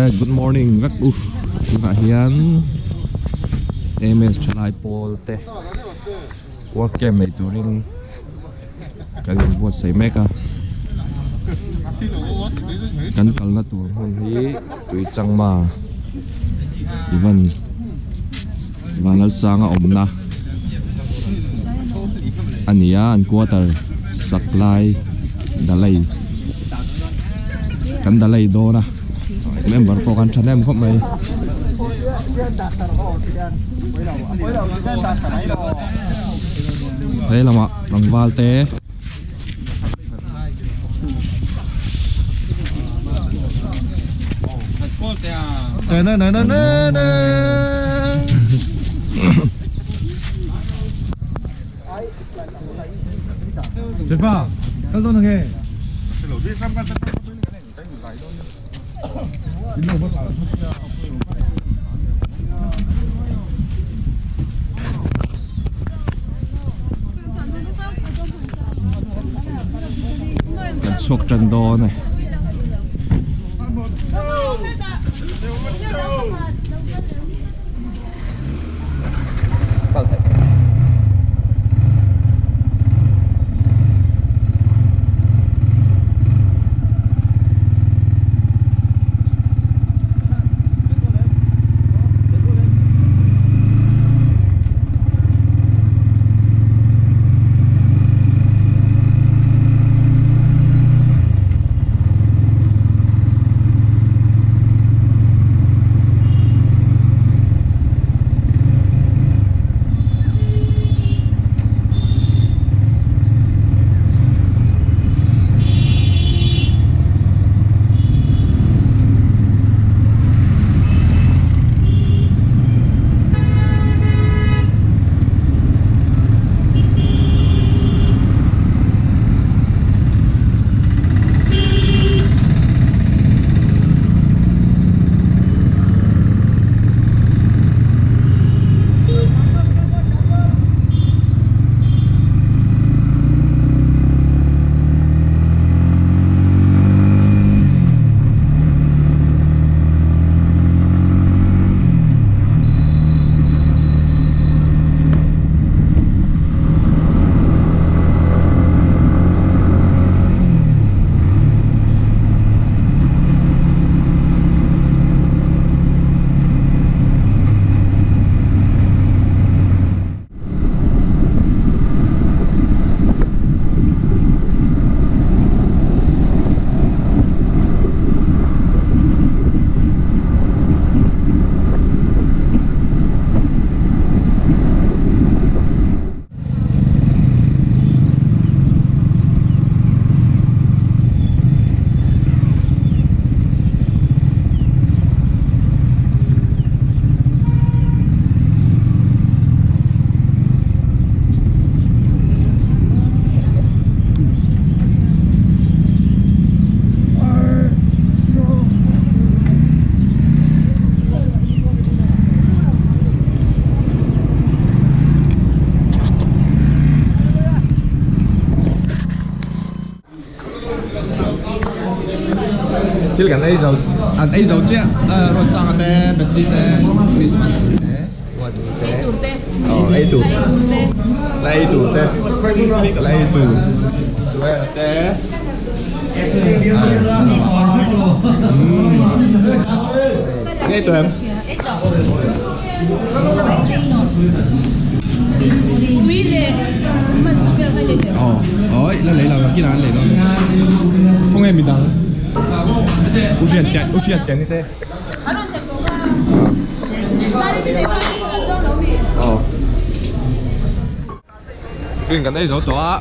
Good morning vek u tunah hian ms thalai pawl te work camp nei turin kan inbuatsaih mek a kan kalna tur hmun hi Tuichangma Ivan Vanlalsanga awmna a ni a an quarter sak lai dalai kan dalai dawn a member pawh kan thahnem khawp mai. He lamah tlangval te. Kan chhuak tan dawn e. Thil kan ei zo an ei zo chiah Ruatsanga te Bethsy te Christmas te Ei tur te Aw ei tur La ei tur te La ei tur Joel te Ei tur em Ôi, la lấy là khi nào anh lấy đâu Không nghe mình đằng U xuyên chén, u xuyên chén như thế Ờ Kinh kan ei zo tawh a,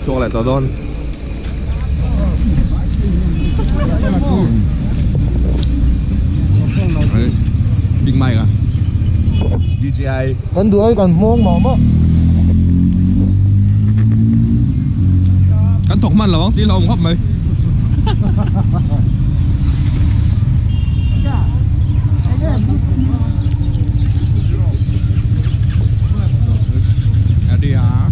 chhuak leh tawh dawn. Big mic a DJI Kan duh ai kan hmawng mah mah. Kan thawk hman lo ang tih hlauhawm khawp mai. Ready à?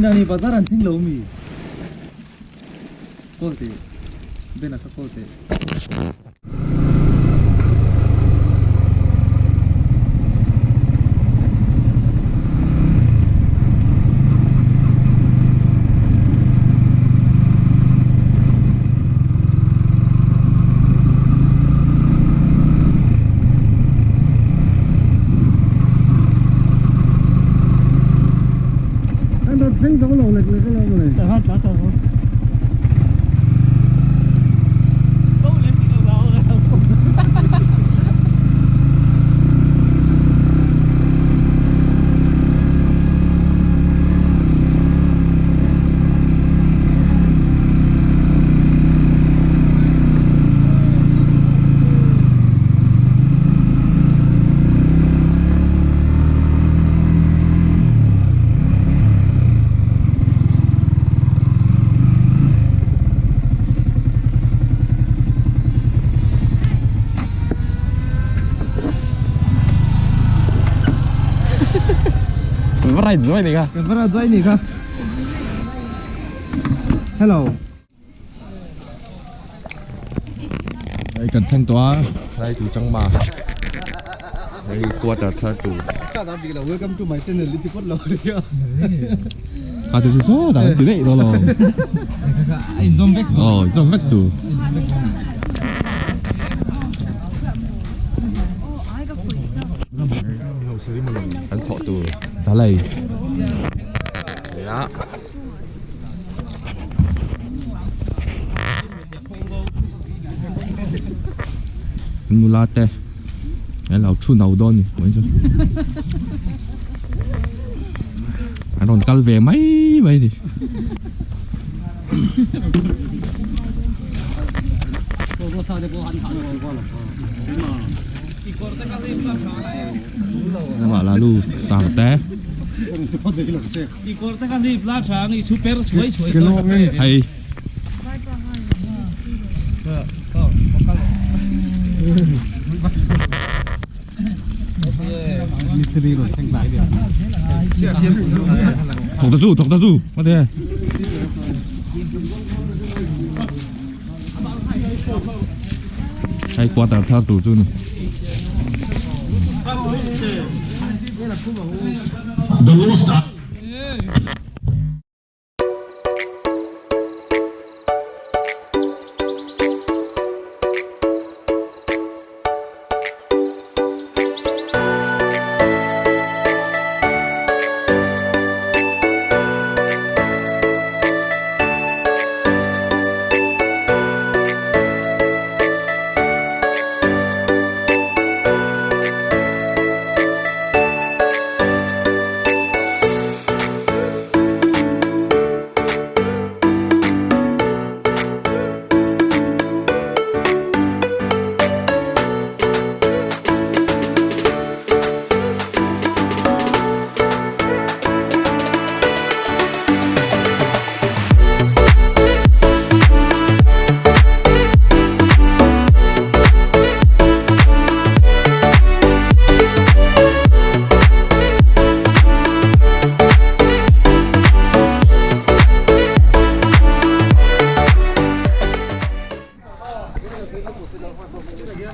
Ni bazar an thleng lo mi? Call teh Ben a kha call teh. Hello. Hei kan thleng tawh a tlai tu chang ma hei quarter thar tu Welcome to my channel i ti phawt lo ania. A tu chu saw dah ti daih dawn lo. A inzawm vek tu. Aw inzawm vek tu. An thawh tur dalai nia. Nula te an lo thu no dawn ni vawiin chu an rawn kal ve mai mai ni. Lamah lalu sang te. Hei. Thawk ta chu, thawk ta chu, có thế. Hei quarter thar tur chu ni. The lost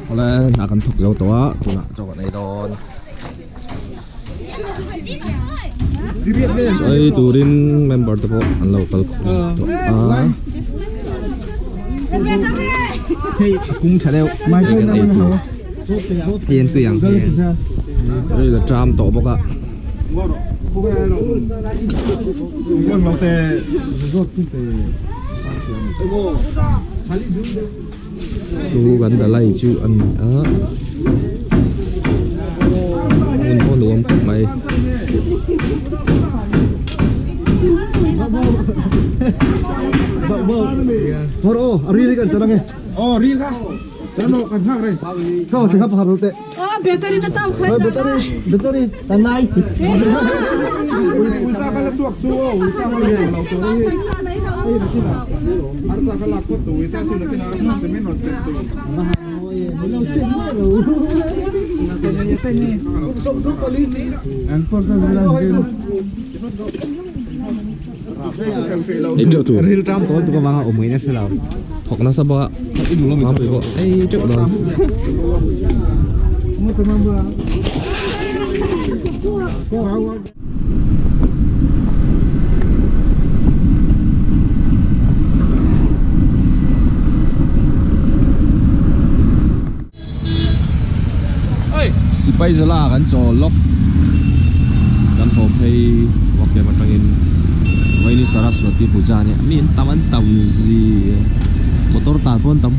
Awle hna kan thawk zo tawh a tunah chaw kan ei dawn ei turin member te pawh an lo kal khawm tawh a hei kan ei tur hei la tram tawh bawk a. Chu kan dalai chu a ni a hmun pawh nuam khawp mai. Ei teuh tur. Ril ṭam tawh lutuk avanga awm ngaihna hre lo. Thawk nasa bawk a. Mapui pawh ei teuh dawn. Sipai zala kan chawl lawk kan haw phei work camp atangin Vaini Saraswati Puja ania mi an tam an tam zi motor tan pawh an tam.